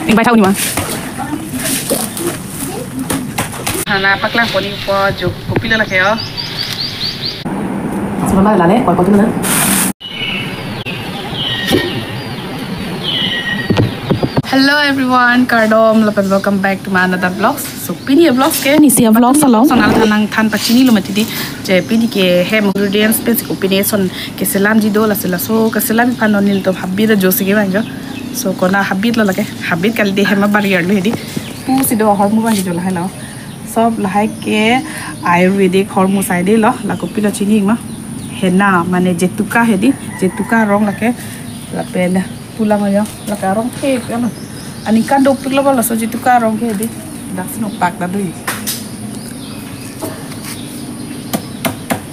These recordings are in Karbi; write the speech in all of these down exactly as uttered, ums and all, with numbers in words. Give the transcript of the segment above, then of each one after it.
Ingbai tha unima. Hana paklang pon-ikpo jo kopilo lake o. Sima ba lale, koi koi tu na. Hello everyone, kardom, lapen welcome back to my another vlogs. So, pini a vlogs ke, pini si a vlogs along. Lason al thanang than pachinilo mati di. Je pini ke hem ingredients pensi kopine ason keselamji do, lasi laso keselam aphan non nelitum habit ajo si kevang jo. So, konat habit lo lake, habit kali de, hem abar arlo hedi. Pusi do ahormu vangji jo lahai lo. Sob lahai ke Ayurvedic hormu sai de lo, la kopilo chini ma. Henna, mane jetuka hedi, jetuka arong lake, lapen pu lang jo, lake arong thek ya lo. Aningkan dopik lo ba laso jetuka arong ke hedi. Dak sino pak da dui.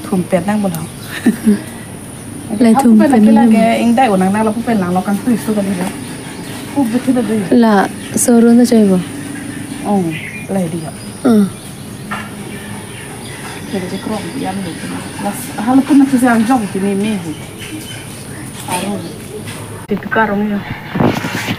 Thum pen nang bolo. Lai thum pen nang. Lake ingdai unang nang lapu pen lang lo kangtui su kali jo. Pu betul da dui. La, soron ta choi bo. Oh, lai di ya. Hmm. Jadi je krong di ya lo. Las, halo pun na tuzi ang jong kini me hu. Arong. Jetuka arong ya.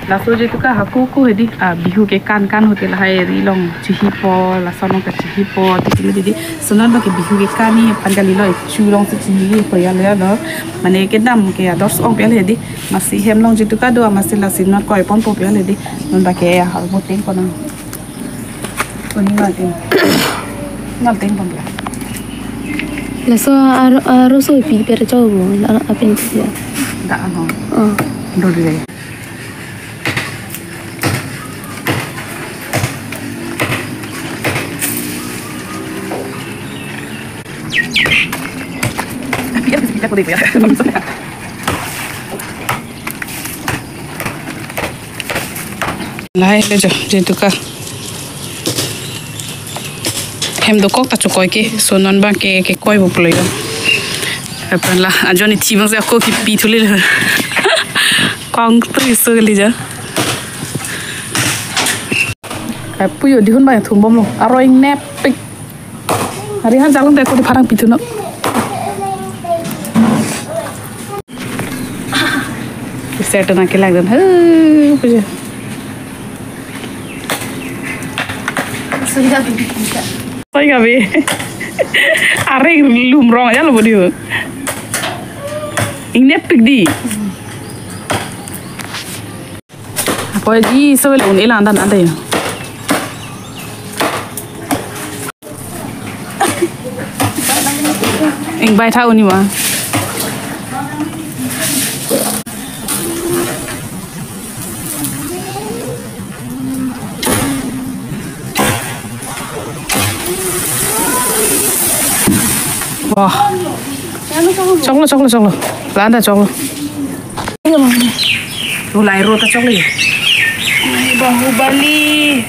Laso jetuka hako ko hedi, ah, Bihu kekan kan hotel hai ri along chihipo, laso along ta chihipo, titi hedi. So non ba ke Bihu kekan ni pan kali lo, chu along si chihipo ya lo ya lo. Mane kedam ke ador so-ong pe hedi. Masi hem along jetuka do, masi lasi non koi ponpo pe hedi. Non ba ke ahormu teng ponang. Koni mal teng. Mal teng pon ya. Laso aro, aro so pi per cho bo, la apen ya. Da ano. Oh. Do de. Tapi ya, kita kode ya. Lahai le jo, jetuka. Hem dokok ta chokoi ke, so non bang ke, kekoi bo pulo jo. Lapen la, ajo ni thi bang si ako kipi thuli le. Kangtui su kali jo. Kapu yo dihun bang thum bom lo. Arong nepik. Hari han jalan deh, kodi parang pitu no. Bisa tu nak kelang dan. Hei, puja. Sudah tu kita. Oi, gabe. Areng lum rong aja lo bodi. Ingnepik di. Apo ji so le un elan dan ante. Ingbai tha unima. Wah. Choklo, choklo, choklo. Landa choklo. Tulai ro ta choklo. Bahubali.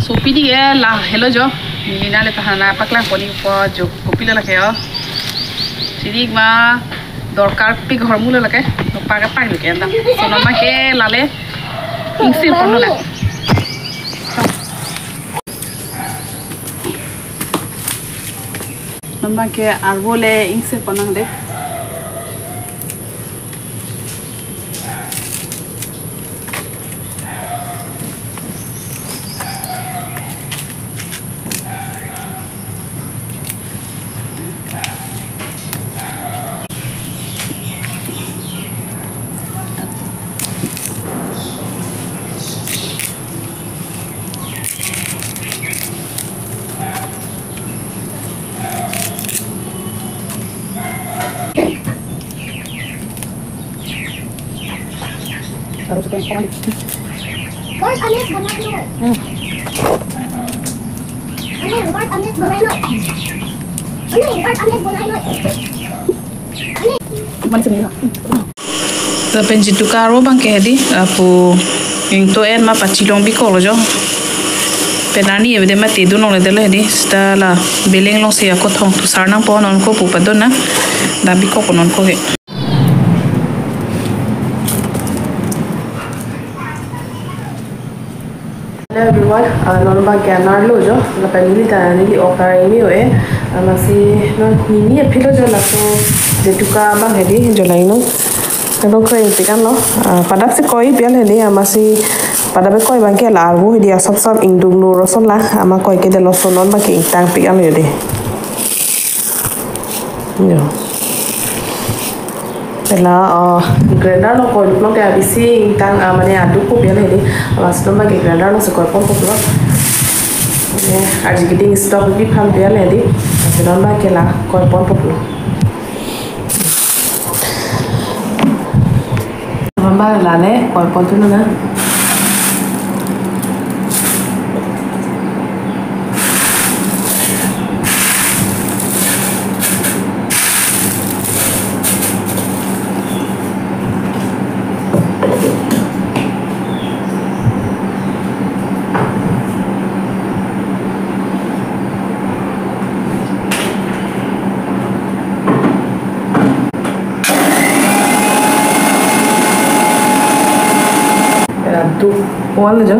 So pini ke la helo jo. Neli nanglitum aphan paklang pon-ikpo jo kopilo lake o. Sini ma dorkar pik hormu lo lake. Nopak ke pak lo ke anda. So nama ke lale. Ingsi pon lo lake. Nonbang ke arvo le ingsi ponang de. Lapen jetuka arvo bang ke hedi, apo ingto en ma pachilong bikok lo jo. Penani evede mati dun longle dele hedi, seta la beleng alongsi ako thong thusar nangpo non ko pu padon na, da bikok non ko ke. Hello everyone, uh, non abang ke anerlo jo, lapen neli ta neli okar ini o e, uh, lasi non nini aphi lo jo laso jetuka abang hedi jo laino. Lapen koi ingpik anlo, uh, padap si koi pian hedi, uh, lasi padap koi abang ke la arvo hedi, uh, sop sop ingdung lo roson la, ama koi ke delo so non abang ke ingtang pik anlo hedi. Yo. Pela, uh, grinder lo koi lo ke abisi ingtang, uh, mane aduk ko pian hedi. Lasi non abang ke grinder lo si koi pon pok lo. Mane arji keding stock bi phan pian hedi. Lasi non abang ke la koi pon pok lo. Mamba lale koi pon tu na. Era duk wal jo.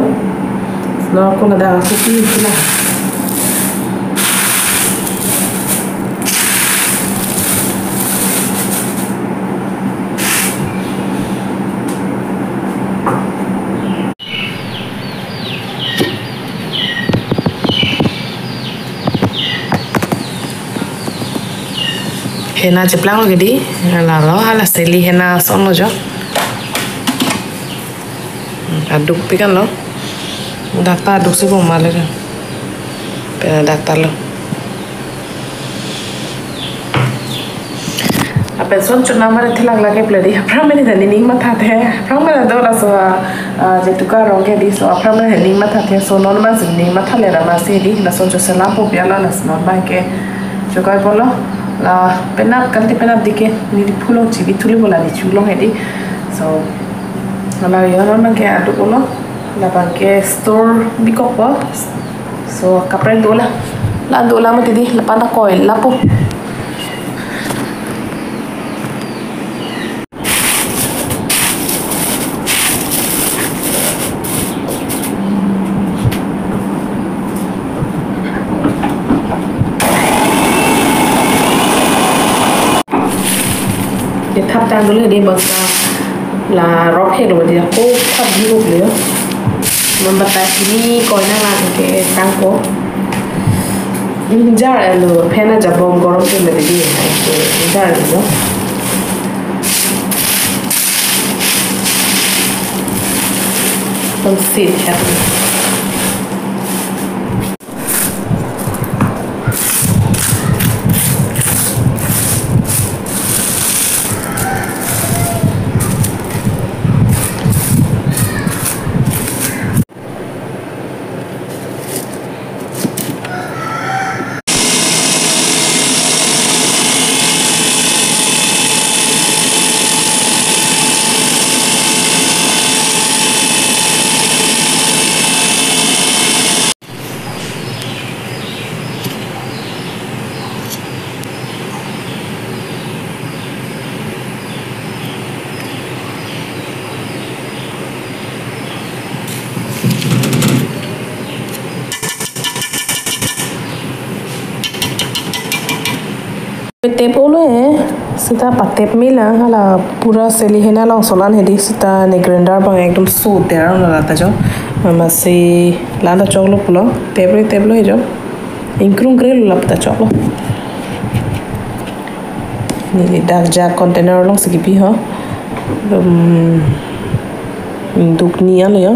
Lo ko na da ko pi na. Hena cheplang lo hedi, la lo hala seli hena son lo jo. Aduk pik anlo. Dak ta aduk si bom ma lo jo. Pena dak ta lo. Lapen son chot namar thelak lake pule di. Aphrang mene ta nening matha the. Aphrang mene do laso, ah, jetuka arong ke di so. Aphrang mene nening matha the. So non abang si nening matha le ra ma si di. Lason chot selam po pian lo laso non abang ke. Chokoi pon lo. La penap kan ti penap di ke. Neli phu long chibi thuli bola di chulong hedi. So, la yo non abang ke aduk lo. La abang ke store bikok po. So, kaprek dola. La dola mati di, la panta koi lapo. Ye thap tang dola di basta la rok he lo di ko thap di ko le. Mamba ta chini koi nang la ke tang ko. Jar lo, phen ajabom gorom ke mede di, ai ke jar lo. Don't sit happy. Tep olo he, seta patep mela, hala pura seli hena long solan hedi, seta ne grinder abang ekdom su terang lo lata jo. Mama si lanta choklo pulo, tep re tep lo he jo. Ingkrung kre lo lap ta choklo. Neli dak ja container along si kipi ho. Um, duk ni alo yo.